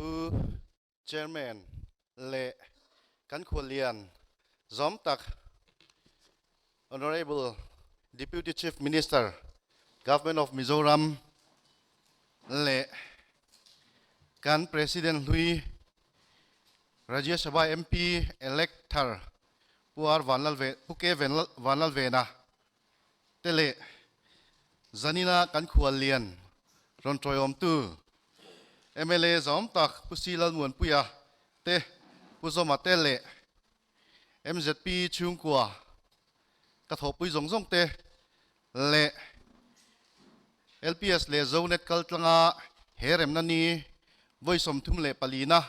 Pu Chairman leh kan khuallian zawm tak Honorable Deputy Chief Minister, Government of Mizoram leh kan President hlui Rajya Sabha MP elect thar Pu R Vanlalve Pu K Vanlalvena te leh zanina kan khuallian rawn tawiawmtu mla zawm tak Pu C Lalmuanpuia te, Pu Zawma te leh mzp chhungkua ka thawhpui zawng zawng te leh LPS leh Zonet kaltlanga he remna ni vawi 34 na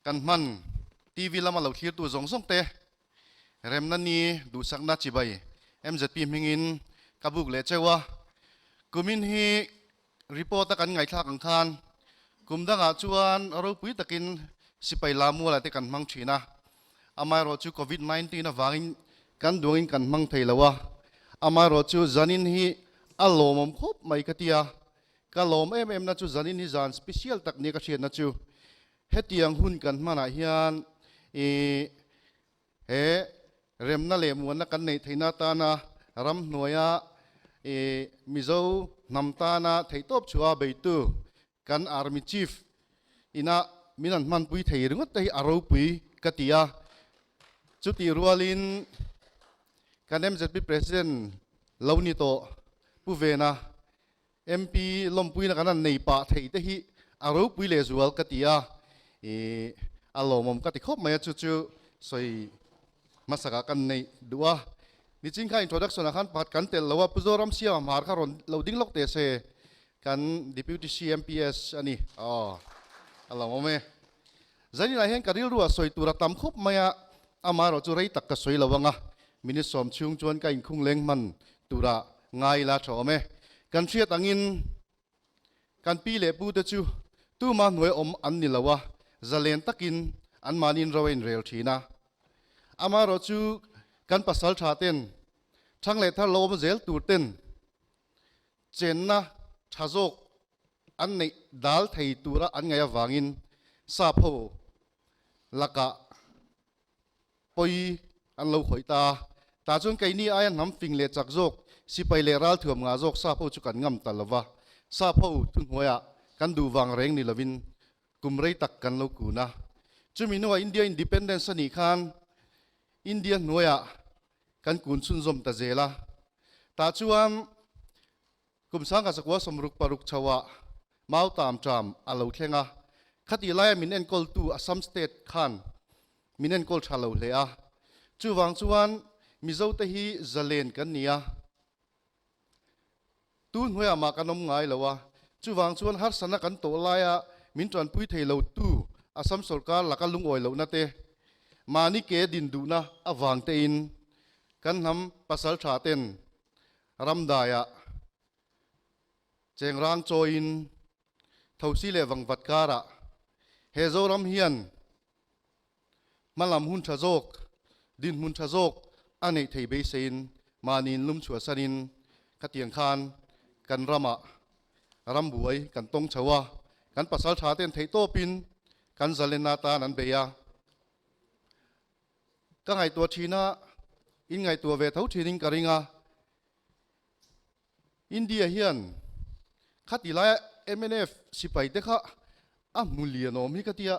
kan hman TV lama lo thlirtu zawng zawng te Remna ni duhsakna chibai mzp hmingin ka buk leh cheu a. Kumin hi report a kan ngaihthlak ang khan kum dangah chuan ropui takin sipai lamuala te kan hmang thin a. Amaherawh chu Covid 19 avangin kan duangin kan hmang thei lo a. Amaherawh chu zanin hi a lawmawm khawp mai ka ti a. Ka lawm em em na chu zanin hi zan special tak nia ka hriatna chu Hetiang hun kan hmanah hian i he remna leh muanna kan neih theihna atana ramhnuaia i Mizo hnam tana theihtawp chhuah a beitu kan Army Chief ina min an hmanpui thei ringawt te hi a ropui ka ti a. Chutih rualin kan mzp President lo ni tawh Pu Vena MP lawmpuina kan han nei pah thei te hi a ropui leh zual ka ti a, i a lawmawm ka ti khawp mai a, chu chu sawi hmasakah kan neih duh a. Nichin kha introduction ah khan pakhat kan telh lo a, Pu Zoram Siama hmar kha rawn lo ding lawk teh se, kan Deputy CMPS a ni, aw a lawmawm e. Zaninah hian ka rilru ah sawi tur a tam khawp mai a, amaherawh chu rei tak ka sawi lo ang a, minute sawm chhung chuan ka inkhung leng hman tura ngai ila tha awm e. Kan hriat angin kan pi leh pu te chu tuma hnuai awm an ni lo a, zalen takin anmahniin ro a inrel thin a. Amaherawh chu kan pasal tha ten thang leh thar lo awm zel tur ten chenna tha zawk an neih dal thei tura an ngaih avangin sap ho lakah pawi an lo khawih ta a. Tah chuan keini aia hnam fing leh chak zawk, sipai leh ralthuam ngah zawk sap ho chu kan ngam ta lo va. Sap ho thuhnuaiah kan duh vang reng ni lovin kum rei tak kan lo kun a. Chumi hnuah India Independence a nih khan India hnuaiah kan kun chhunzawm ta zel a. Tah chuan Kum 1966 chhoah mau tam ṭam a lo thleng a, khatih laia min enkawltu Assam State khan min enkawl ṭha lo hle a. Chuvang chuan Mizote hi zalen kan ni a, tu hnuaiah mah kan awm ngai lo a. Chuvang chuan harsatna kan tawh laia min ṭanpui thei lotu Assam sorkar laka lungawi lohna te, mahni ke din duhna avang tein kan hnam pasal ṭha ten Ramdaiah chengrang chawiin thosi leh vangvat karah he Zoram hian hmalam hun tha zawk, dinhmun tha zawk a neih thei beiseiin mahniin lum chhuahsanin khatiang khan kan ramah rambuai kan tawng chho a, kan pasal tha ten theihtawpin kan zalenna tan an bei a. Ka ngaihtuah thin a, in ngaihtuah ve tho thinin ka ring a. India hian khati laia mnf sipai te kha a hmu lian awm hi ka tia,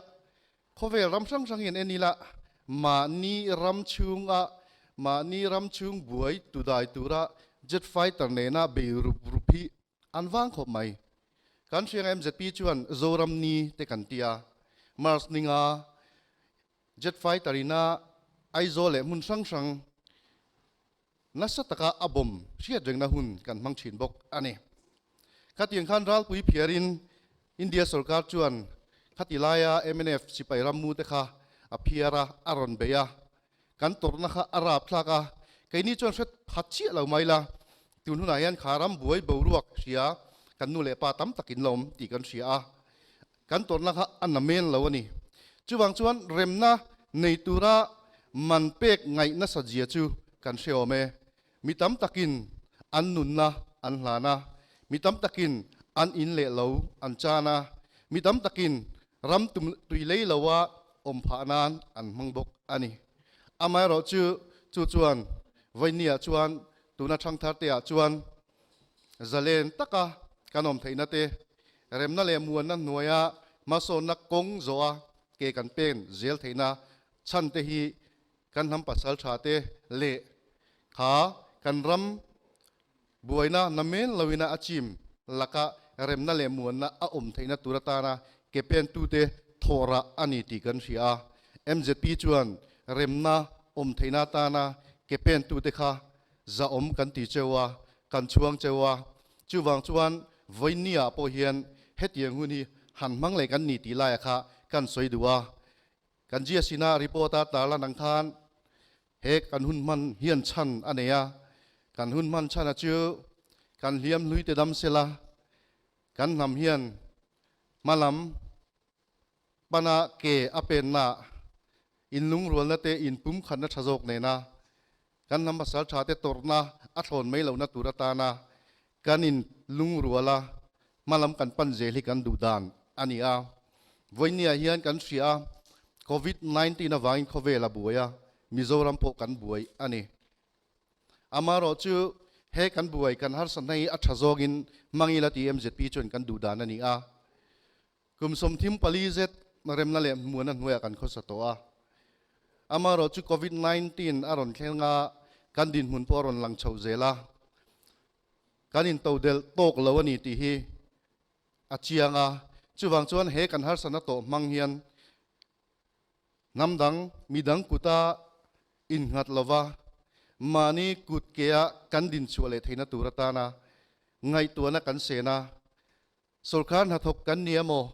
khawvel ram hrang hrang hian en ila mahni ram chhunga mahni ram chhung buai tudai tura jet fighter nena bei rup rup hi An vang khawp mai. Kan hriang MZP chuan Zoram ni te kan ti a, Mars ninga jet fighter ina Aizawl leh hmun hrang hrang nasa taka a bomb hriat rengna hun kan hmang thin bawk a ni. Khatiang khan ralpui phiarin India sorkar chuan khati laia mnf sipai rammu te kha a phiar a, a rawn bei a, Kan tawrhna kha a rap thlak a, keini chuan hre phat chiah lo mai la, tun hunah hian kha ram buai boruak hria kan nu leh pa tam takin la awm tih kan hria a, kan tawrhna kha a na men lo a ni. Chuvang chuan remna nei tura man pek ngaih nasat zia chu kan hre awm e. Mi tam takin an nunna an hlan a, mi tam takin an in leh lo an chan a, Mi tam takin ram tum tui lei loa awm phah nan an hmang bawk a ni. Amaherawhchu chu chuan vawinia chuan tuna thangthar te ah chuan zalen taka kan awm theihna te, remna leh muanna hnuaia hmasawnna kawng zawha ke kan pen zel theihna chhan te hi kan hnam pasal tha te leh kha kan ram buaina namen loina a chim laka remna leh muanna a awm theihna tur atana ke pentute thawhrah a ni tih kan hria a. MZP chuan remna awm theihna atana ke pentute kha zahawm kan ti cheu a, kan chhuang cheu a. Chuvang chuan vawinia pawh hian hetiang hun hi han hmang leh kan ni tih laia kha kan sawi duh a. Kan GSC-na report-a tarlan ang khan he kan hun hman hian chhan a nei a, kan hun hman chhana chu kan hliam hlui te dam sela, kan hnam hian hmalam pana ke a penna inlungrualna te inpumkhatna tha zawk nena kan hnam pasal tha te tawrhna a thlawn mai lohna tur atana kan inlungrual a, hmalam kan pan zel hi kan duh dan a ni a. Vawinia hian kan hria a, Covid 19 avangin khawvel a buai a, Mizoram pawh kan buai a ni. Amaherawh chu he kan buai kan harsatna hi a tha zawngin hmang ila tih MZP chuan kan duh dan a ni a. Kum 34 zet remna leh hmuhna hnuaiah kan khawsa tawh a. Amaherawh chu Covid 19 a rawn thleng a, kan dinhmun pawh a rawn lang chho zel a. Kan intodelh tawk lo a ni tih hi a chiang a. Chuvang chuan he kan harsatna tawh hmang hian hnam dang, mi dang kuta innghat lova mahni kut kea kan dinchhuah leh theihna tur atana ngaihtuahna kan sen a. Sorkar hnathawk kan ni emaw,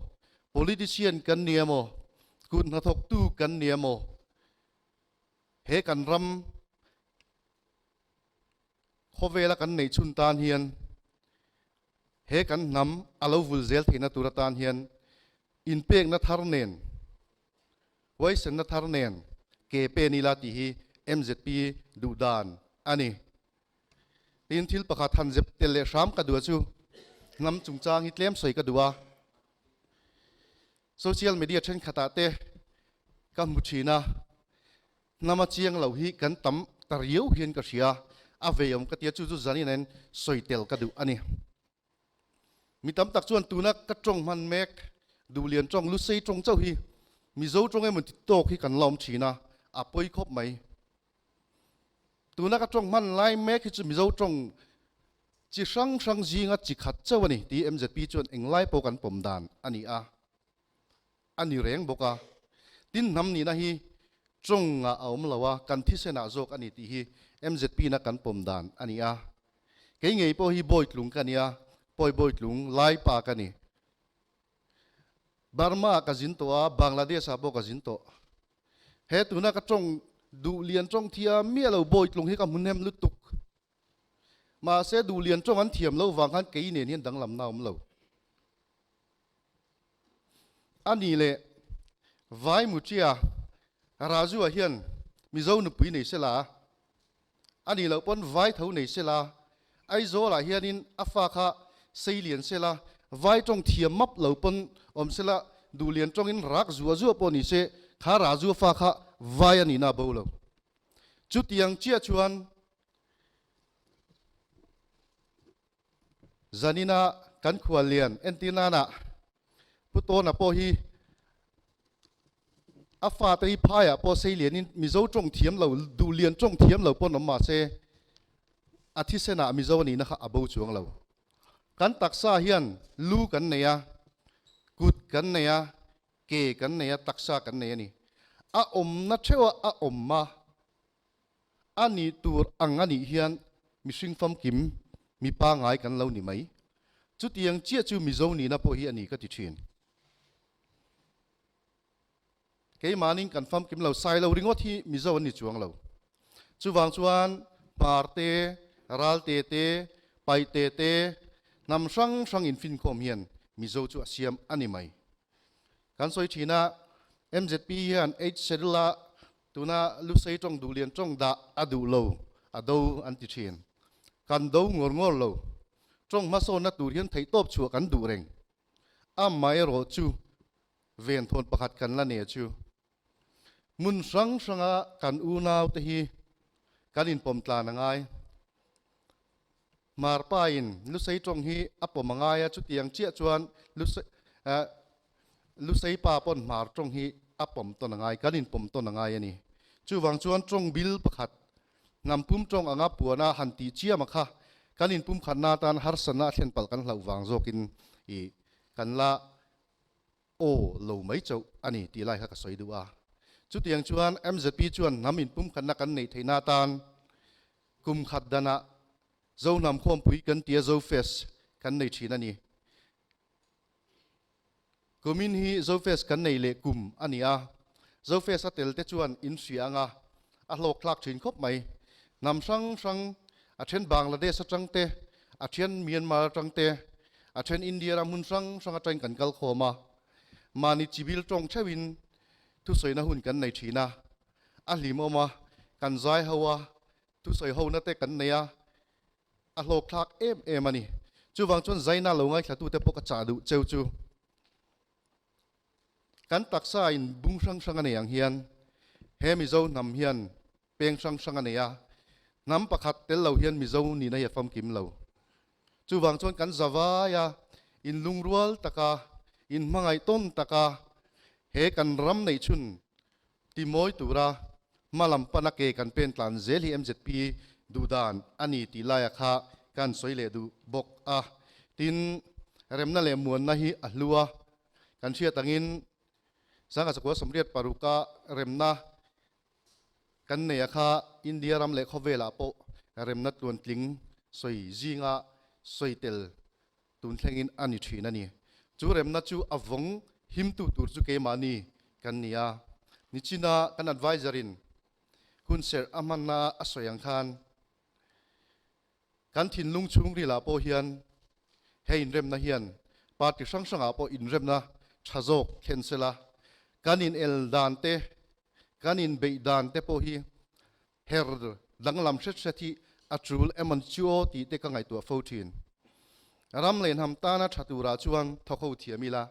politician kan ni emaw, kut hnathawktu kan ni emaw, he kan ram Khawvela kan neih chhun tan hian he kan hnam a lo vul zel theihna tur atan hian inpekna thar nen, huaisenna thar nen ke pen ila tih hi MZP duh dan a ni. Tin, thil pakhat han zep tel leh hram ka duh a chu hnam chungchang hi tlem sawi ka duh a. Social media thenkhatah te ka hmu thin a. Hnama chiang lo hi kan tam ta riau hian ka hria, a vei awm ka tia chu chu zanin ain sawi tel ka duh a ni. Mi tam tak chuan tuna ka tawng hman mek Duhlian tawng, Lusei tawng chauh hi Mizo tawng emaw ti tawk hi kan la awm thin a, a pawi khawp mai. Tuna ka tawng hman lai mek hi chu Mizo tawng chi hrang hrang zinga chi khat chauh a ni tih MZP chuan englai pawh kan pawm dan a ni a. A ni reng bawk a, tin hnam nihna hi tawngah a awm lo a, kan thisenah zawk a ni tih hi MZP na kan pawm dan a ni a. Kei ngei pawh hi Bawitlung ka ni a, Pawi Bawitlung lai pa ka ni. Burma ah ka zin tawh a, Bangladesh ah pawh ka zin tawh. He tuna ka tawng duh lian tawng thiam miah lo Bawitlung hi ka hmu hnem lutuk. Mahse duh lian tawng an thiam loh vang khan kei nen hian danglamna a awm lo. A nih leh Vai Mutia Raju-a hian Mizo nupui nei sela, a nih loh pawn Vai tho nei sela, Aizawl-ah hianin a fa kha sei lian sela, Vai tawng thiam map lo pawn awm sela, duh lian tawngin rak zuah zuah pawh ni se, kha Raju-a fa kha Vai a nihna a bo lo. Chutiang chiah chuan Zanina kan khuallian entir nana Pu Tawna pawh hi a fate hi phaiah pawh sei lianin Mizo tawng thiam lo, duh lian tawng thiam lo pawh an awm mahse a thisenah Mizo a nihna kha a bo chuang lo. Kan taksa hian lu kan nei a, kut kan nei a, ke kan nei a, taksa kan nei a ni. A awmna theuha a awm a. A nih tur ang a nih hian mihring famkim mi pangai kan lo ni mai. Chutiang chiah chu Mizo nihna pawh hi a ni ka ti thin. Keimahnin kan famkim lo, sai lo ringawt hi Mizo an ni chuang lo. Chuvang chuan Hmar te, Ralte te, Paite te, hnam hrang hrang infinkhawm hian Mizo chu a siam a ni mai. Kan sawi thin a, MZP hian Eight Schedule-a Tuna Lusei tawng duhlian tawng dah a duh lo, a do an ti thin. Kan do ngawr ngawr lo. Tawng hmasawnna tur hian theihtawp chhuah kan duh reng. Amaherawhchu venthawn pakhat kan la nei chu hmun hrang hranga kan unaute hi kan inpawm tlan a ngai. Hmarpain Lusei tawng hi a pawm a ngai a, chutiang chiah chuan Lusei pa pawn Hmar tawng hi a pawm tawn a ngai, kan inpawm tawn a ngai a ni. Chuvang chuan tawng bil pakhat hnam pum tawng anga puana han tih chiam a kha kan inpumkhatna atan harsatna a thlen palh kan hlauh vang zawkin i kan la aw lo mai chauh a ni tih lai kha ka sawi duh a. Chutiang chuan MZP chuan hnam inpumkhatna kan neih theihna atan kum khat danah Zohnam khawmpui kan tia Zofest kan nei thin a ni. Kumin hi Zofest kan nei leh kum a ni a, Zofest a tel te chuan in hria anga a hlawk thlak thin khawp mai. Hnam hrang hrang a then Bangladesh atang te, a then Myanmar atang te, a then India ram hmun hrang hrang atangin kan kal khawm a, mahni chibil tawng theuhin thusawina hun kan nei thin a, a hlimawm a, kan zai ho a, thusawi hona te kan nei a, a hlawk thlak em em a ni. Chuvang chuan zaina lo ngaithlatute pawh ka chah duh cheu chu kan taksa in bung hrang hrang a nei ang hian he Mizo hnam hian peng hrang hrang a nei a, hnam pakhat tel lo hian Mizo nihna hi a famkim lo. Chuvang chuan kan zavai a, inlungrual taka, inhmangaih tawn taka he kan ram neihchhun Ti mawi tura hma lam pana ke kan pen tlan zel hi MZP duhdan a ni tih laia kha kan sawi leh duh bawk a. Tin, remna leh muanna hi a hlu a, kan hriat angin Sangha Chakua 86 a remna kan nei a kha India ram leh khawvelah pawh remna tluantling sawi zinga sawi tel tun thlengin a ni thin a ni. Chu remna chu a vawng himtu tur chu keimahni kan ni a. Nichina kan adviser in hunserh a hmanna a sawi ang khan kan thinlung chhungril ah pawh hian he inremna hian party hrang hrang ah pawh inremna tha zawk thlen sela, kan in el dan te, kan in beih dan te pawh hi Her danglam hret hret hi a tul em an chu aw tih te ka ngaihtuah fo thin. Ram leh hnam tana tha turah chuan thawk ho thiam ila.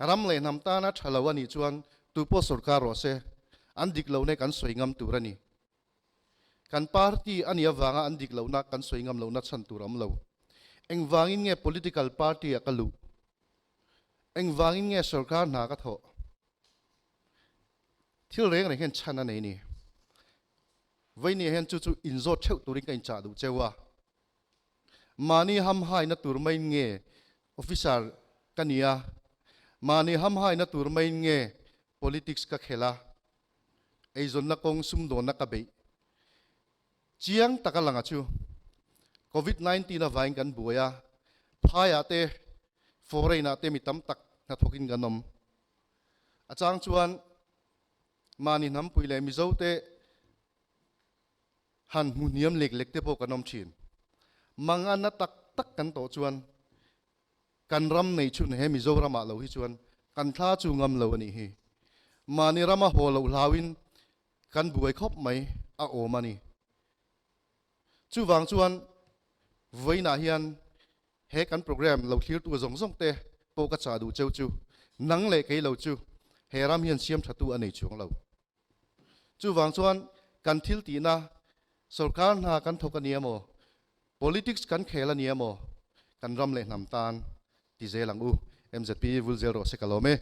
Ram leh hnam tana tha lo a nih chuan tupawh sorkar rawh se, an dik lohna kan sawi ngam tur a ni. Kan party a nih avanga an dik lohna kan sawi ngam lohna chhan tur a awm lo. Engvangin nge political party ah ka luh? Engvangin nge sorkar hna ka thawh? Thil reng reng hian chhan a nei ni. Vawinia hian chu chu inzawt theuh turin ka inchah duh cheu a. Mahni hamhaina tur maiin nge officer ka ni a, mahni hamhaina tur maiin nge politics ka khel a, eizawnna kawng sumdawnna ka beih. Chiang taka langa chu Covid 19 avain kan buai a, phaiah te foreign ah te mi tam tak hnathawkin kan awm. A chang chuan mahni hnampui leh Mizo te han hmu hniam lek lek te pawh kan awm thin. Manganna tak tak kan tawh chuan kan ram nei chhun he Mizoram ah lo hi chuan kan thla chu ngam lo a nih hi. Mahni rama haw loh hlauin kan buai khawp mai a awm a ni. Chuvang chuan vawiinah hian He kan program lo thlirtu zawng zawng te pawh ka chah duh cheu chu nang leh kei lo chu he ram hian siam thatu a nei chuang lo. Chuvang chuan kan thil tihna sorkar hna kan thawk a nia maw, politics kan khel a nia maw, kan ram leh hnam tan ti zel ang u. MZP vul zel rawh se ka lawm e.